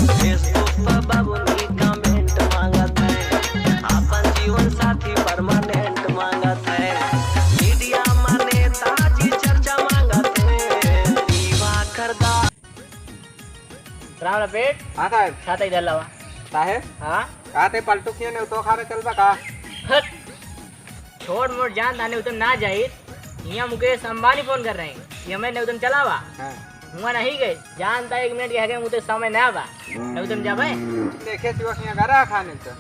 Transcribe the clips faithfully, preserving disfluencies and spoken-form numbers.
Facebook पर बाबूनी comment मांगत है, आपन जीवन साथी permanent मांगत है, media में नेताजी चर्चा मांगत है, दिवाकर दा। राम लपेट। हाँ साहेब। छाता इधर लावा। साहेब? हाँ? कहा थे पलटू किया ने तो खावे चलबा का? हट। छोट मोट जान ताने उतन ना जाई। हियाँ मुकेश अंबानी फोन कर रहे हैं कि हमें ने उतन चलावा। हाँ। हुआ नहीं गए। जानता एक मिनट के हगे मुझे समय ना बा। ने उतन जाबे। देखे सिवा हियाँ घर आ खाने तो।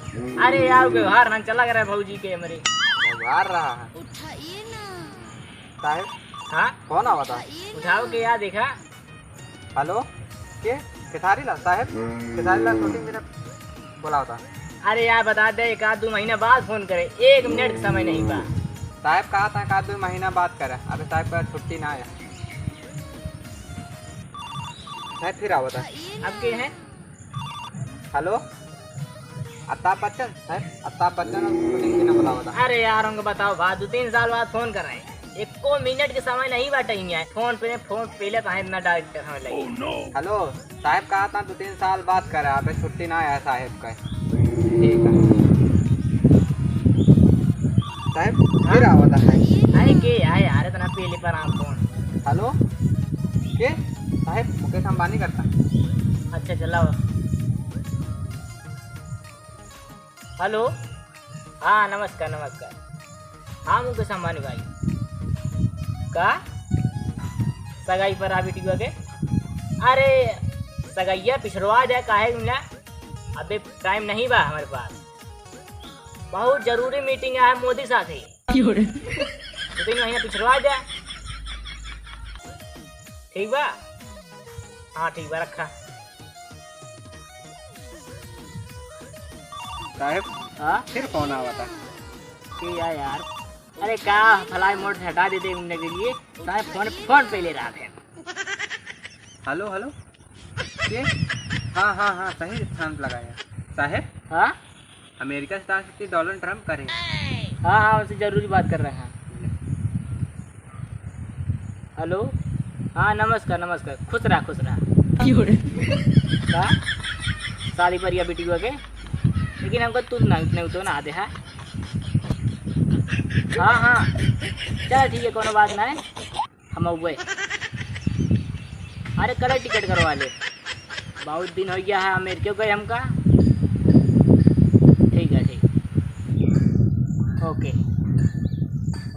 अरे यार व्यवहार ना चला करे भौजी के हमरे। व्यवहार रहा है। उठाइए ना। साहेब? हाँ? कौन आवा था? उठाओ के यार देखा। हेलो, के? खेसारी लाल साहेब? खेसारी लाल shooting में बोला होता। अरे यार, बता दे, एक आध दो महीना बाद फोन करे, एक मिनट का समय नहीं बा। साहेब कहा था, एक आध दो महीना बाद करे। अबे साहेब का छुट्टी ना आया। साहेब फिर आवता। अब के है? हेलो, अमिताभ बच्चन? साहेब, अमिताभ बच्चन और shooting में बोला होता। अरे यार, उनको बताओ, बाद दो तीन साल बाद फोन कर रहे हैं। एको मिनट के समय नहीं बाटे इहाँ। फोन पे, फोन पहले काहे इतना डायरेक्ट हमें लगे। हेलो, साहेब कहा था दो तीन साल बाद करे, अबे छुट्टी ना आया साहेब का। ठीक है। साहेब, फिर आवता है। अरे के आए यार, इतना पहले पर आप फोन। हेलो, के? साहेब, मुकेश अंबानी करता। अच्छा, चलाओ। हेलो, हाँ, नमस्कार, नमस्कार। हाँ, मुकेश अंबानी भाई। का? सगाई पर आ बिटिया के? अरे, सगैया पिछड़वा जाए, काहे के मिला? अबे टाइम नहीं बा हमारे पास। बहुत जरूरी मीटिंग है मोदी साथे। क्यों रे? दो तीन महीना पिछड़वा जाए। ठीक बा? हाँ, ठीक बा, रखा। साहेब, हाँ? फिर फोन आवा था। के या यार? अरे का flight mode से हटा देते घूमने के लिए? साहेब फोन, फोन पे ले रहा था। हेलो, हेलो। के? हाँ, हाँ, हाँ, सही स्थान पे लगाया। साहेब? हाँ? अमेरिका से राष्ट्रपति डोनाल्ड ट्रंप करे। हाँ, हाँ, उनसे जरूरी बात कर रहे हैं। हेलो, हाँ, नमस्कार, नमस्कार, खुश रहा, खुश रहा। क्यों रे? का? शादी पर या बेटी के, लेकिन हमको तू ना, इतने तो ना आते हैं। हाँ, हाँ, चल ठीक है, कोनो बात ना है। हम अउबे। अरे, करे टिकट करवा ले, बहुत दिन होइ गया है, अमेरिके गए हमका। ठीक है, ठीक। ओके,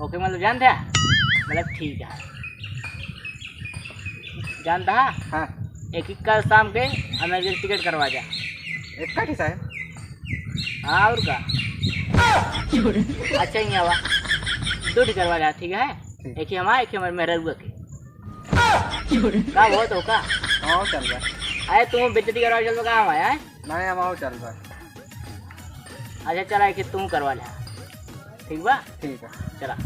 ओके, मतलब जानत है, मतलब ठीक है, जानत है। हाँ। एक ही कल शाम के अमेरिके टिकट करवा जा। एक का ठीक है। हाँ, और का? अच्छा, ही आवा, दो टिकट करवा जा, ठीक है। ठीक। एक ही हमार, एक ही हमार मेहररुआ के। का हो तो का? हाँ, चल बा। अरे, तू बेइज्जती करवा चल बा का हमार, हैं? नहीं, हम आओ चल बा। अच्छा, चला, एक ही तू करवा ले। ठीक बा? ठीक है। चला।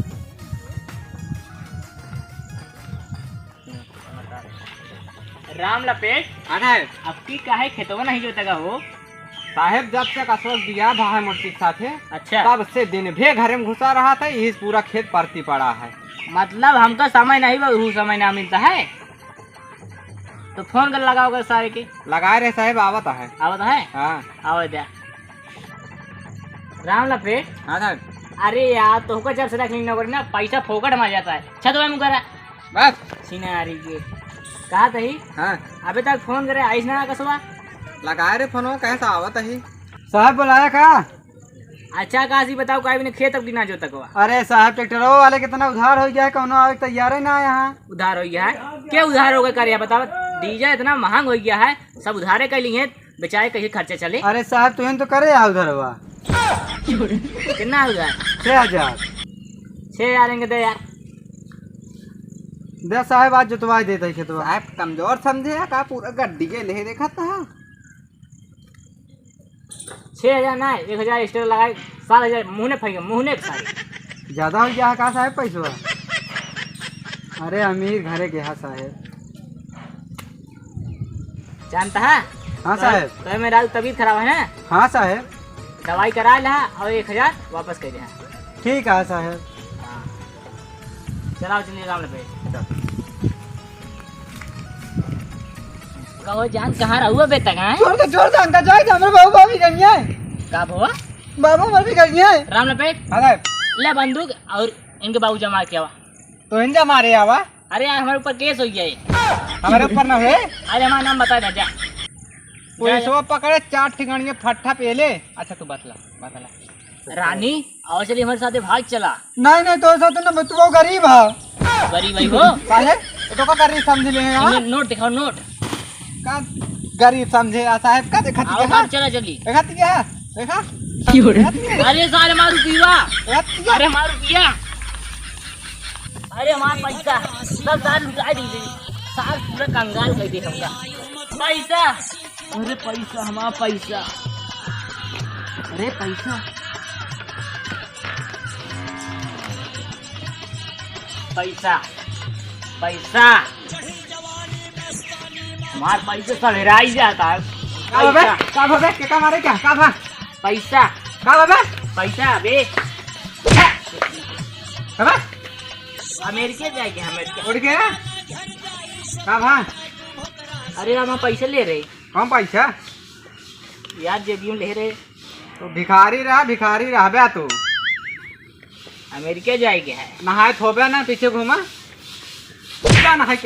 राम लपेट। हाँ साहेब। अब की काहे खेतवा नहीं जोतेगा हो? साहेब, जब से कसरत दिया भाई मोटकी साथे, अच्छा। तब से दिन भे घरे में घुसा रहा था, यही पूरा खेत परती पड़ा है। मतलब हमका समय नहीं बा, ऊ समय ना मिलता है, तो फोन कर लगाओ कर सारे के। लगाए रहे साहेब, आवत है। आवत है? हाँ। आवे द्या। राम लपेट। हाँ साहेब। अरे यार, तोहका जब से रख ली नौकरी ना, पैसा फोकट में जाता है। छत में मुकरा। बस। सिनारी के। कहा तही? हाँ। अबे तक फोन करे, आइस ना कसवा। लगाए रे फोनो, कहे से आवत ही। साहेब बुलाया का? अच्छा काशी बताओ, काहे बिना खेत अब की ना जोतकवा? अरे साहेब, ट्रैक्टरवा वाले कितना उधार होइ गया है, कौनो आवे के तैयार ही ना आया है। उधार होइ गया है? क्या उधार होगा कर या बताओ? डीजल इतना महंग होइ गया है, सब उधारे कर लिए, बेचारे कैसे खर्चा चले? अरे साहेब, तुहन तो करे आ उधारवा। कितना उधार? छह हजार। छह हजार इनके दे यार। दे साहेब, आज जोतवाई देता है खेतवा। साहेब कमजोर समझे या का, पूरा गड्डी के ले देखा था। छह हजार ना, एक हजार extra लगाए, सात हजार मुहने फेंके, मुहने के सारे। ज्यादा होइ गया है का साहेब पैसवा? अरे अमीर घरे के हा साहेब। जानता है? हाँ तो, साहेब। तो मेरा तबीयत खराब है ना? हाँ साहेब। दवाई करा ला और एक हजार वापस कर दे। ठीक है साहेब। हाँ। चलाओ, चलिए राम लपेट। चल। कहो जान, कहाँ रहुआ बे तक, हैं? छोड़ दे, छोड़ दे, हमका जाए दे, हमरे बाबू भाभी गई है। का भवा? बाबू भाभी गई है। राम लपेट। हाँ साहब। ले बंदूक और इनके बाबू जमा के आवा। तो इनका मारे आवा। अरे यार, हमारे ऊपर केस हो गया है। हमारे ऊपर ना है। अरे हमारा नाम बता दे, जा। पुलिसवा पकड़े, चार ठिकाने फट्ठा पेले। अच्छा, तू बतला, बतला। रानी, आओ चली हमारे साथे भाग चला। नहीं, नहीं, तोरे साथे ना, तू बहुत गरीब है। गरीब है वो? काहे? तो का गरीब समझ ले हैं यहाँ? नो-, नोट दिखाओ, नोट। का गरीब समझे आ साहब, का देखा आओ, दिया? भाग चला चली। देखा दिया? देखा? क्यों रे? देखा दिया? अरे सारे मारू पीवा। देखा दिया? अरे मारू पिया। अरे हमार पैसा, सब सार लुटा दी। सार पूरा कंगाल कर दे हमका। पैसा। अरे पैसा, हमार पैसा। अरे पैसा। पैसा, पैसा। हमार पैसा सब हेराई जाता है। का बे? पैसा। का बे? के का मारे क्या? का भा? पैसा। का बे? पैसा बे। का बे? अमेरिका जाएके, अमेरिका। उड़ गया? का भा? अरे हम पैसा ले रहे। कौन पैसा? यार जेबियों ले रहे। तो भिखारी रहा, भिखारी रहबे तू। अमेरिका जाएके है। नहाए थोबे ना, पीछे घूमा। क्या नहाए